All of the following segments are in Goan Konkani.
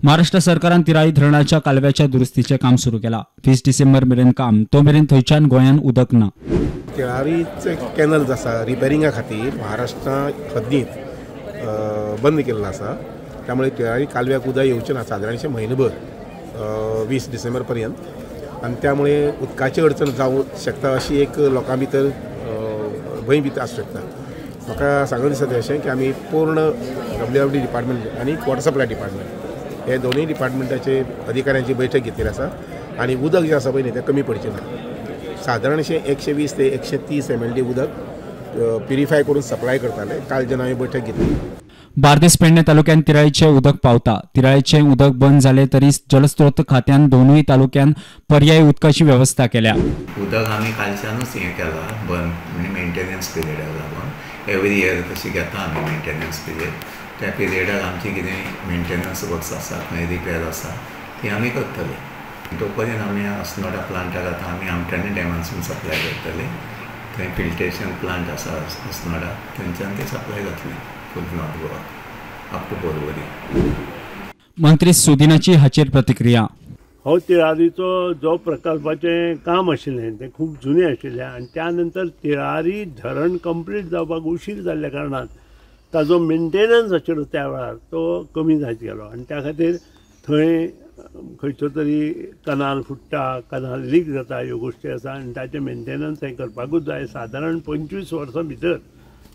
महाराष्ट्र सरकारान तिराळी धरणाच्या कालव्याच्या दुरुस्तीचें काम सुरू केलां. 20 डिसेंबर मेरेन काम, तो मेरेन थंयच्यान गोंयांत उदक ना. तिळारीचे कॅनल जो आसा रिपेरिंगा खातीर महाराष्ट्रा हद्दींत बंद केल्लो आसा, त्यामुळे तिळारी कालव्याक उदक येवचें ना सादारणशें म्हयनोभर 20 डिसेंबर पर्यंत, आनी त्यामुळे उदकाची अडचण जावं शकता अशी एक लोकां भितर भंय भितर आसूं शकता. म्हाका सांगून दिसता अशें की आमी पूर्ण WFD department आनी वॉटर सप्लाय डिपार्टमेंट हे दोनूय डिपार्टमेंटाचे अधिकाऱ्यांची बैठक घेतलेली आसा आनी उदक जें आसा पळय न्ही तें कमी पडचें ना. सादारणशें 120 ते 130 MLD उदक प्युरिफाय करून सप्लाय करताले. काल जेन्ना हांवें बैठक घेतली. बार्देस पेडणे तालुक्यांत तिराळीचें उदक पावता. तिराळीचें उदक बंद जालें तरी जलस्रोत खात्यान दोनूय तालुक्यांत पर्यायी उदकाची वेवस्था केल्या. उदक आमी कालच्यानूच हें केलां बंद, म्हणजे मेंटेनन्स पिरियडाक लागून एवरी इयर तशी घेता आमी मेंटेनन्स पिरियड. त्या पिरियडाक आमची कितें मेंटेनन्स वर्क्स आसा, खंय रिपेर आसा ती आमी करतले. तो पर्यंत आमी अस्नोडा प्लांटाक आतां आमी आमठाणे डॅमांतसून सप्लाय करतले. थंय फिल्ट्रेशन प्लांट आसा अस्नोडा, थंयच्यान ते सप्लाय जातले full North Goa up to Porvorim. मंत्री सुदिनाची हाचेर प्रतिक्रिया. हो तिळारीचो जो प्रकल्पाचें काम आशिल्लें तें खूब जुनें आशिल्लें आनी त्या नंतर तिळारी धरण कंप्लीट जावपाक उशीर जाल्ल्या कारणान ताजो मेंटेनन्स आशिल्लो त्या वेळार तो कमी जायत गेलो आनी त्या खातीर थंय खंयचो तरी कनाल फुट्टा, कनाल लीक जाता, ह्यो गोश्टी आसा आनी ताचें मेंटेनन्स हें करपाकूच जाय. सादारण 25 वर्सां भितर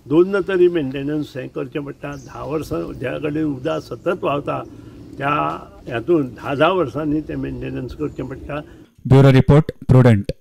दोनदा तरी मेंटेनन्स हें करचें पडटा. 10 वर्सां ज्या कडेन उदक सतत व्हांवता त्या हातून 10-10 वर्सांनी तें मेंटेनन्स करचें पडटा. Bureau report, Prudent.